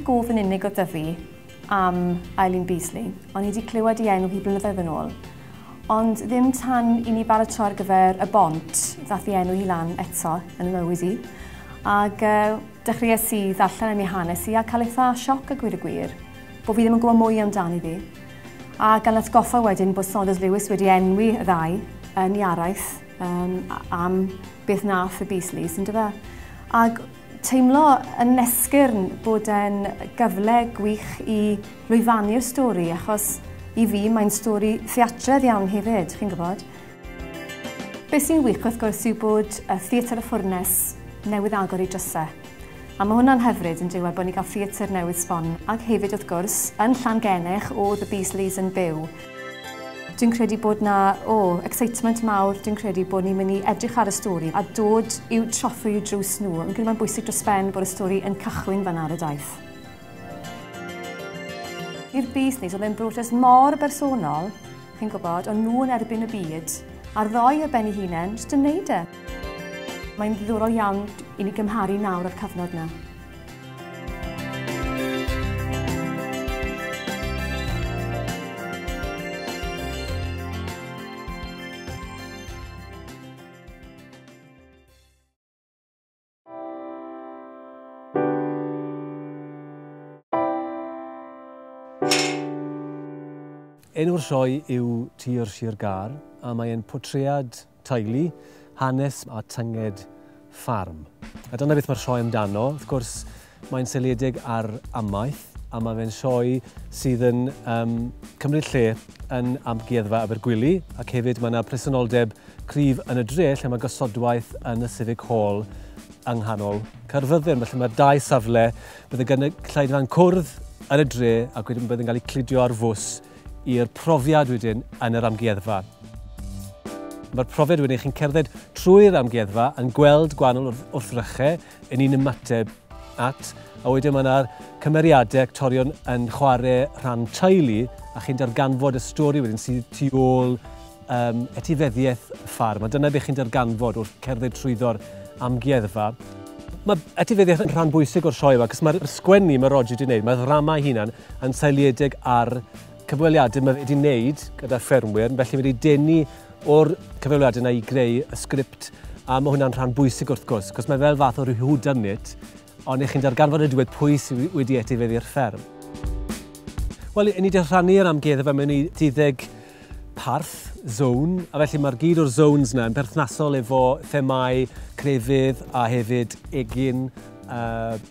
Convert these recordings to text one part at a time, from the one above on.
gof yn unig oedd 'da fi am Eileen Beasley. O'n i wedi clywed ei enw hi blynyddoedd yn ôl. Ond ddim tan i ni baratoi ar gyfer y Bont ddath ei enw hi lan eto yn y mywyd i. Ac dechreuais i ddarllen am ei hanes hi a cael eitha sioc a gweud y gwir, bod fi ddim yn gwybod mwy amdani ddi. A gan atgoffa wedyn bod Saunders Lewis wedi enwi y ddau yn ei araith am beth nath y Beasleys, yndyfe? Ac teimlo yn esgyrn bod e'n gyfle gwych i lwyfannu'r stori, achos i fi mae'n stori theatredd iawn hefyd, chi'n gwybod. Beth sy'n wych wrth gwrs yw bod y Theatr y Ffwrnes newydd agor ei drysau. A mae hwnna'n hyfryd yn dweud bod ni gael theatr newydd sbon. Ac hefyd wrth gwrs, yn Llangennech oedd y Beasleys yn byw. Dwi'n credu bod na, excitement mawr, dwi'n credu bod ni'n mynd i edrych ar y stori a dod i'w trothwy i'w drws nhw. Yn credu mae'n bwysig dros ben bod y stori yn cychwyn fan ar y daith. I'r Beasleys, oedd e'n broses mor bersonol, chi'n gwybod, o'n nhw yn erbyn y byd, a'r ddoi ar ben eu hunain, jyst yn neud e. Mae'n ddiddorol iawn i ni gymharu nawr â'r cyfnod yna. Enw'r sioe yw Tir Sir Gâr, a mae'n portread teulu, hanes a tynged ffarm. A dyna beth mae'r sioe amdano. Wrth gwrs, mae'n seiliedig ar amaeth, a mae fe'n sioe sydd yn cymryd lle yn Amgueddfa Abergwili, ac hefyd mae yna presenoldeb cryf yn y dre lle mae gosodwaith yn y Civic Hall yng nghanol Caerfyrddin. Felly mae dau safle, bydd y gynulleidfa'n cwrdd yn y dre ac wedyn bydd yn cael ei cludio ar fws i'r profiad wedyn yn yr amgueddfa. Mae'r profiad wedyn, chi'n cerdded trwy'r amgueddfa yn gweld gwahanol wrthrychau yn un ymateb at, a wedyn mae yna'r cymeriadau actorion yn chwarae rhan teulu a chi'n darganfod y stori wedyn sydd tu ôl etifeddiaeth y ffarm. A dyna beth chi'n darganfod wrth cerdded trwyddo'r amgueddfa. Mae etifeddiaeth yn rhan bwysig o'r sioe yma, achos mae'r sgwennu mae Roger wedi wneud, mae'r ddrama ei hunan yn seiliedig ar cyfweliadau mae wedi wneud gyda ffermwyr, felly mae wedi denu o'r cyfweliadau yna i greu y sgript, a mae hwnna'n rhan bwysig wrth gwrs, achos mae fel fath o ryw whodunit, ond ych chi'n darganfod y diwedd pwy sydd wedi etifeddu'r fferm. Wel, ni wedi rhannu'r amgueddfa mewn i 12 parth, zone, a felly mae'r gyd o'r zones yna yn berthnasol efo themau crefydd a hefyd egin,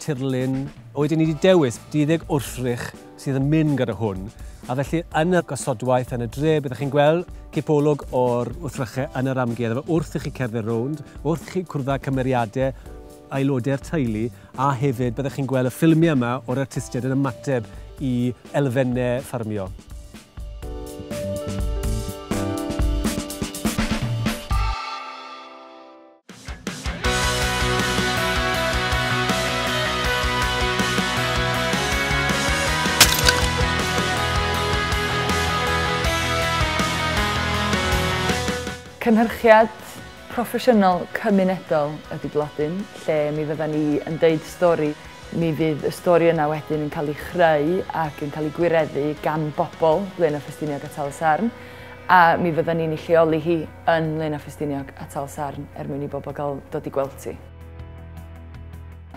tirlun. Wedyn ni wedi dewis 12 wrthrych sydd yn mynd gyda hwn, a felly yn y gosodwaith yn y dre, byddwch chi'n gweld cipolwg o'r wrthrychau yn yr amgueddfa wrth i chi cerdded rownd, wrth i chi cwrdd â cymeriadau, aelodau'r teulu, a hefyd byddwch chi'n gweld y ffilmiau yma o'r artistiaid yn ymateb i elfennau ffarmio. Cynhyrchiad proffesiynol cymunedol ydy Blodyn, lle mi fyddan ni yn deud stori. Mi fydd y stori yna wedyn yn cael ei chreu ac yn cael ei gwireddu gan bobl Blaenau Ffestiniog a Tal-y-sarn, a mi fyddan ni'n ei lleoli hi yn Blaenau Ffestiniog a Tal-y-sarn er mwyn i bobl gael dod i gweld ti.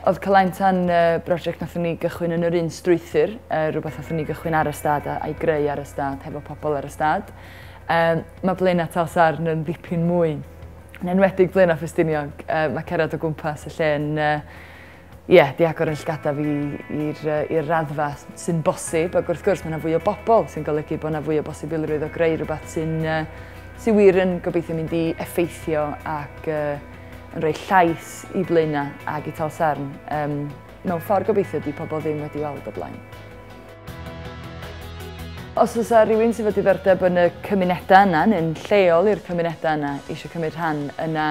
Oedd Cylain Tan brosiect nathon ni gychwyn yn yr un strwythur, rhywbeth nathon ni gychwyn ar y stad a'i greu ar y stad, hefo pobl ar y stad. Mae Blaenau Tal-y-sarn yn ddipyn mwy, yn enwedig Blaenau Ffestiniog. Mae cerdded o gwmpas y lle yn, di agor yn llgada fi i'r raddfa sy'n bosib, ac wrth gwrs mae yna fwy o bobl sy'n golygu bod yna fwy o bosibilrwydd o greu rhywbeth sy'n wir yn gobeithio mynd i effeithio ac yn rhoi llais i Blaenau ac i Tal-y-sarn. Mewn ffordd gobeithio di pobl ddim wedi weld o blaen. Os oes rhywun sydd efo diddordeb yn y cymunedau yna, neu'n lleol i'r cymunedau yna, eisiau cymryd rhan, yna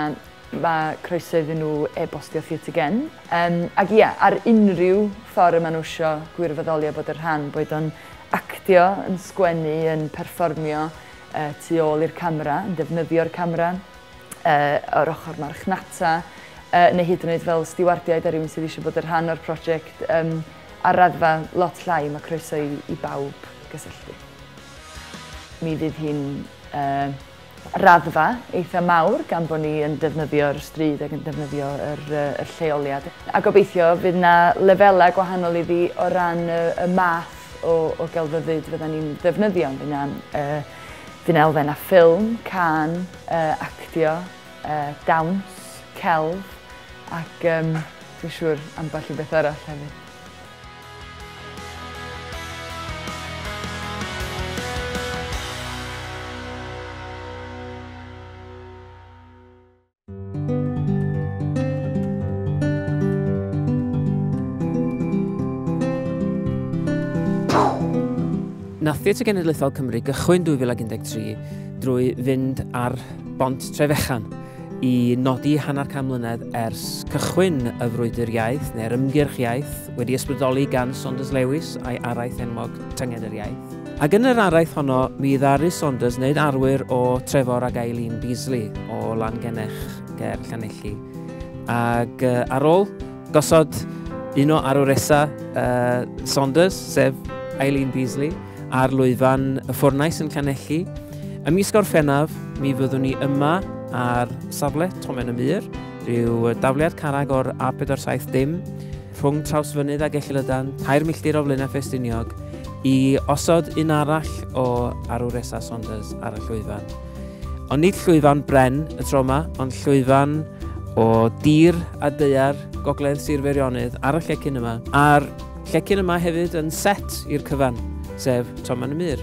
mae croeso iddyn nhw e-bostio Theatr Gen. Ac ia, ar unrhyw ffordd y maen nhw isio gwirfoddoli a bod yn rhan, boed o'n actio, yn sgwennu, yn perfformio, tu ôl i'r camera, yn defnyddio'r camera, o'r ochr marchnata, neu hyd yn oed fel stiwardiaid a rhywun sydd eisiau bod yn rhan o'r prosiect. Ar raddfa lot llai, mae croeso i bawb gysylltu. Mi fydd hi'n raddfa eitha mawr gan bod ni yn defnyddio'r stryd ac yn defnyddio yr lleoliad. A gobeithio fydd yna lefelau gwahanol iddi o ran y math o gelfyddyd fyddan ni'n ddefnyddio. Fydd yna elfen a ffilm, cân, actio, dawns, celf ac dwi'n siŵr ambell i beth arall hefyd. Nath Theatr Genedlaethol Cymru gychwyn 2013 drwy fynd ar Bont Trefechan i nodi 50 mlynedd ers cychwyn y frwydr iaith neu'r ymgyrch iaith wedi ysbrydoli gan Saunders Lewis a'i araith enwog Tynged yr Iaith. Ac yn yr araith honno, mi ddaru Saunders wneud arwyr o Trefor ac Eileen Beasley o Langenech ger Llanelli. Ac ar ôl gosod un o arwresa Saunders, sef Eileen Beasley, ar lwyfan y Ffwrnais yn Llanelli, ym mis Gorffennaf, mi fyddwn ni yma ar safle Tomen y Mur, rhyw dafliad carreg o'r A470, rhwng Trawsfynydd a Gellilydan, 3 milltir o Flaenau Ffestiniog, i osod un arall o arwresa Saunders ar y llwyfan. Ond nid llwyfan bren y tro yma, ond llwyfan o dir a daear gogledd Sir Feirionnydd ar y llecyn yma. A'r llecyn yma hefyd yn set i'r cyfan, sef Tomen y Mur.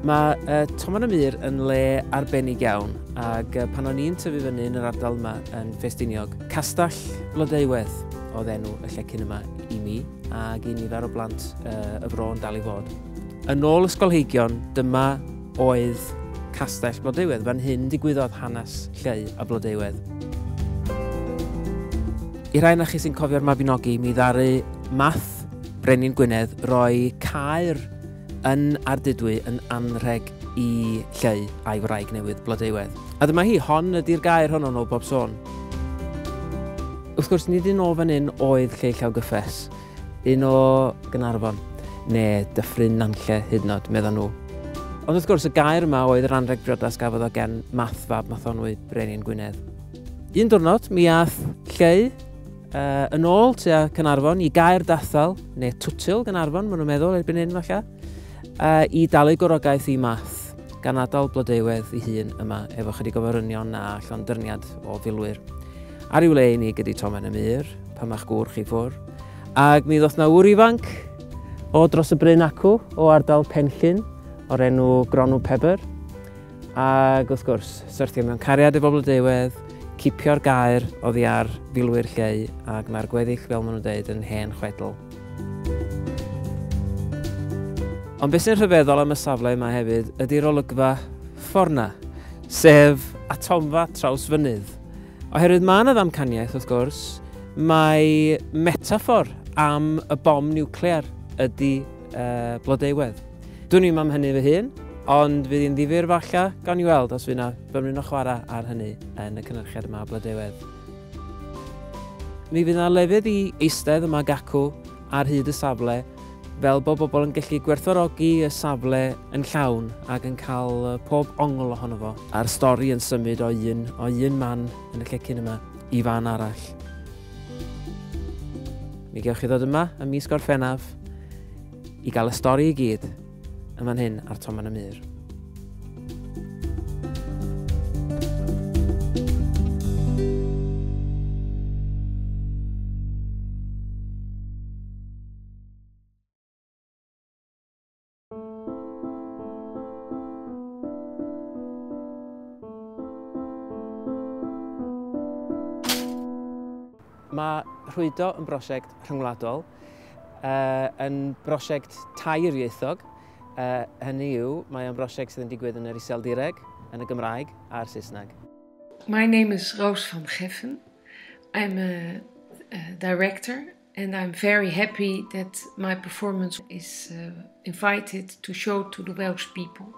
Mae Tomen y Mur yn le arbennig iawn, ac pan o'n i'n tyfu fyny yn yr ardal yma yn Ffestiniog, Castell Blodeuwedd oedd enw y llecyn yma i mi, ac i nifer o blant y fro yn dal i fod. Yn ôl ysgolheigion, dyma oedd Castell Blodeuwedd, fan hyn digwyddodd hanes Lleu a Blodeuwedd. I rai na chi sy'n cofio'r Mabinogi, mi ddaru Math Brenin Gwynedd roi caer yn Ardudwy yn anrheg i Lleu a'i wraig newydd Blodeuwedd. A dyma hi, hon ydy'r gaer honno yn ôl bob sôn. Wrth gwrs, nid un o fan hyn oedd Lleu Llaw Gyffes, un o Gaernarfon, neu Dyffryn Nantlle hyd yn oed, medda nhw. Ond wrth gwrs, y gaer yma oedd yr anrheg briodas gafodd o gen Math fab Mathonwy Brenin Gwynedd. Un diwrnod, mi ath Lleu yn ôl tua Caernarfon i Gaer Dathal, neu Twtil Gaernarfon, maen nhw'n meddwl erbyn hyn falle, i dalu gwrogaeth i Math, gan adael Blodeuwedd ei hun yma efo chydig o forynion a llondyrniad o filwyr. Ar ryw le i ni gyda Tomen y Mur, pan ma'ch gŵr chi ffwr. Ac mi ddoth na ŵr ifanc o dros y bryn acw, o ardal Penllyn, o'r enw Gronw Pebr. Ac wrth gwrs, syrthio mewn cariad efo Blodeuwedd, cipio'r gaer oddi ar filwyr Lleu, ac mae'r gweddill, fel maen nhw'n dweud, yn hen chwedl. Ond beth sy'n rhyfeddol am y safle yma hefyd ydy'r olygfa fforna, sef atomfa Trawsfynydd. Oherwydd mae yna ddamcaniaeth, wrth gwrs, mae metaffор am y bom niwclear ydy Blodeuwedd. Dwn i'm am hynny fy hun, ond fydd hi'n ddifyr falle, gawn ni weld os fydd yna fymryn o chwarae ar hynny yn y cynhyrchiad yma o Blodeuwedd. Mi fydd yna lefydd i eistedd yma gacw ar hyd y safle, fel bod bobl yn gallu gwerthfawrogi y safle yn llawn ac yn cael pob ongl ohono fo. A'r stori yn symud o un man yn y llecyn yma i fan arall. Mi gewch chi ddod yma ym mis Gorffennaf i gael y stori i gyd yn fan hyn ar Tomen y Mur. Mae Rhwydo yn brosiect rhyngwladol, yn brosiect tairieithog. Hynny yw, mae o'n brosiect sydd yn digwydd yn yr Iseldireg, yn y Gymraeg a'r Saesneg. My name is Roos van Geffen. I'm a director and I'm very happy that my performance is invited to show to the Welsh people.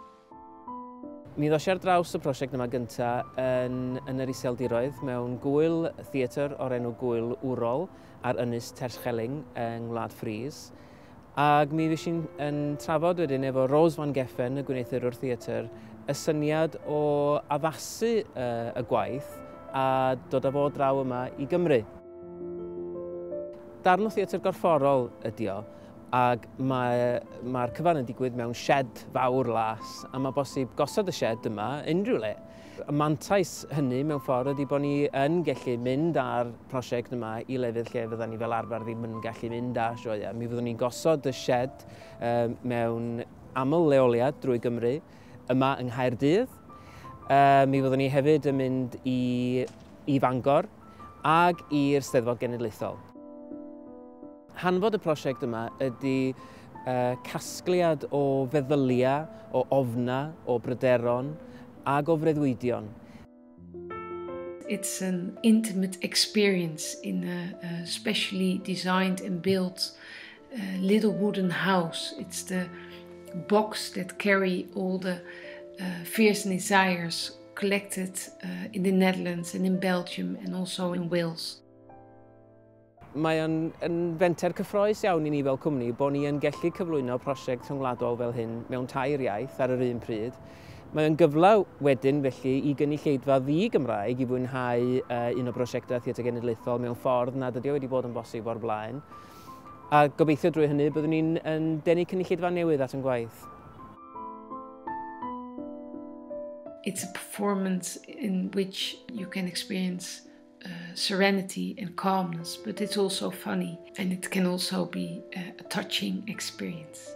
Mi ddos i ar draws y prosiect yma gyntaf yn yr Iseldiroedd mewn gwyl theatr o'r enw Gwyl Wrol ar Ynys Terschelling yng Ngwlad Ffris. Ac mi fues i'n yn trafod wedyn efo Rose van Geffen, y gwneuthurwr theatr, y syniad o addasu y gwaith a dod â fo draw yma i Gymru. Darn o theatr gorfforol ydi o, ac mae'r cyfan yn digwydd mewn shed fawr las, a mae bosib gosod y shed yma unrhyw le. Y mantais hynny mewn ffordd ydy bod ni yn gallu mynd â'r prosiect yma i lefydd lle fyddan ni fel arfer ddim yn gallu mynd â sioeau. Mi fyddwn ni'n gosod y shed mewn aml leoliad drwy Gymru, yma yng Nghaerdydd. Mi fyddwn ni hefyd yn mynd i Fangor ag i'r Steddfod Genedlaethol. Hanfod y prosiect yma ydy casgliad o feddyliau, o ofna, o bryderon ag o freuddwydion. It's an intimate experience in a specially designed and built little wooden house. It's the box that carry all the fears and desires collected in the Netherlands and in Belgium and also in Wales. Mae o'n fenter cyffrous iawn i ni fel cwmni bod ni yn gallu cyflwyno prosiect rhyngwladol fel hyn mewn tair iaith ar yr un pryd. Mae o'n gyfle wedyn felly i gynulleidfa ddi-Gymraeg i fwynhau un o brosiectau Theatr Genedlaethol mewn ffordd nad ydi o wedi bod yn bosib o'r blaen. A gobeithio drwy hynny byddwn ni'n yn denu cynulleidfa newydd at yn gwaith. It's a performance in which you can experience serenity and calmness, but it's also funny and it can also be a touching experience.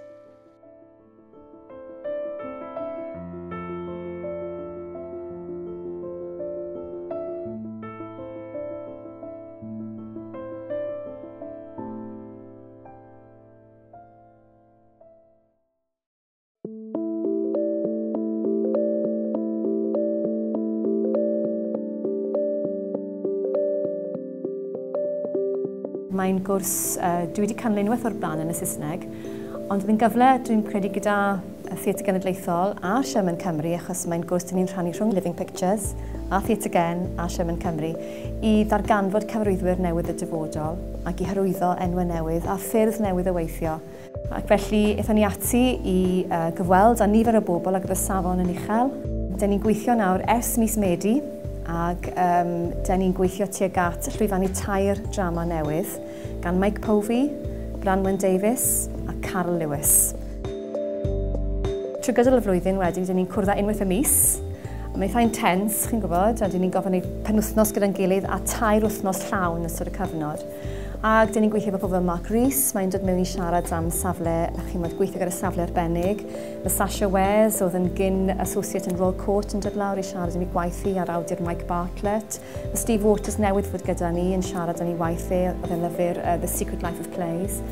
Mae'n gwrs dwi wedi canlyn unwaith o'r blaen yn y Saesneg, ond oedd yn gyfle dwi'n credu gyda Theatr Genedlaethol a Sherman Cymru, achos mae'n gwrs dyn ni'n rhannu rhwng Living Pictures a Theatr Gen a Sherman Cymru, i ddarganfod cyfarwyddwyr newydd y dyfodol ac i hyrwyddo enwau newydd a ffyrdd newydd o weithio. Ac felly aethon ni ati i gyfweld â nifer o bobl ac oedd y safon yn uchel. Dyn ni'n gweithio nawr ers mis Medi, ac dyn ni'n gweithio tuag at llwyfannu tair drama newydd gan Mike Povey, Branwen Davies a Carl Lewis. Trwy gydol y flwyddyn wedyn, dyn ni'n cwrdd â unwaith y mis. Mae'n eitha intense, chi'n gwybod, a dyn ni'n gofyn i penwythnos gyda'n gilydd a 3 wythnos llawn yn ystod y cyfnod. Ac dyn ni'n gweithio efo pobl fel Mark Rees, mae'n dod mewn i siarad am safle, chi'n gwybod, gweithio gyda safle arbennig. Mae Sasha Wes, oedd yn gyn associate yn Royal Court, yn dod lawr i siarad am ei gwaith hi a'r awdur Mike Bartlett. Mae Steve Waters newydd fod gyda ni yn siarad am ei waith e, oedd yn lyfr The Secret Life of Plays.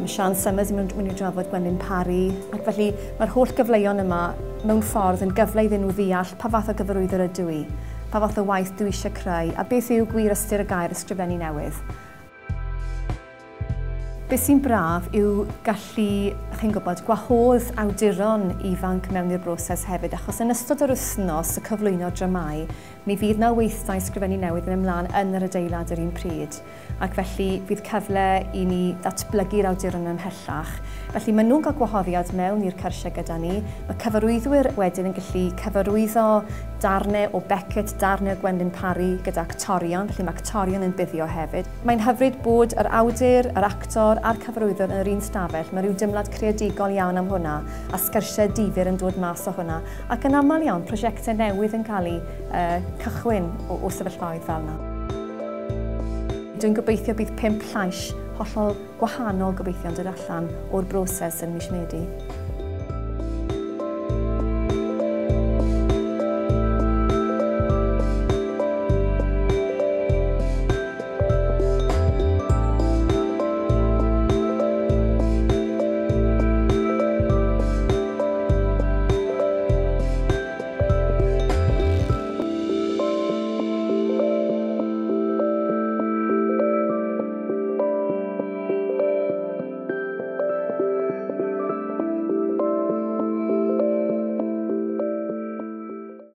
Mae Sian Summers yn mynd i drafod Gwenlyn Parry. Ac felly mae'r holl gyfleon yma mewn ffordd yn gyfle iddyn nhw ddeall pa fath o gyfarwyddwr ydw i, pa fath o waith dwi eisiau creu, a beth yw gwir ystyr y gair ysgrifennu newydd. Beth sy'n braf yw gallu, chi'n gwybod, gwahodd awduron ifanc mewn i'r broses hefyd, achos yn ystod yr wythnos y cyflwyno dramâu, mi fydd 'na weithdai ysgrifennu newydd yn ymlaen yn yr adeilad yr un pryd. Ac felly fydd cyfle i ni ddatblygu'r awduron ymhellach. Felly maen nhw'n cael gwahoddiad mewn i'r cyrsiau gyda ni. Mae cyfarwyddwyr wedyn yn gallu cyfarwyddo darnau o Beckett, darnau o Gwenlyn Parry gyda actorion, felly mae actorion yn buddio hefyd. Mae'n hyfryd bod yr awdur, yr actor a'r cyfarwyddwr yn yr un stafell. Mae rhyw dymlad creadigol iawn am hwnna, a sgyrsiau difyr yn dod mas o hwnna. Ac yn aml iawn, prosiectau newydd yn cael eu cychwyn o sefyllfaoedd fel yna. Dwi'n gobeithio bydd 5 llais hollol gwahanol gobeithio yn dod allan o'r broses yn mis Medi.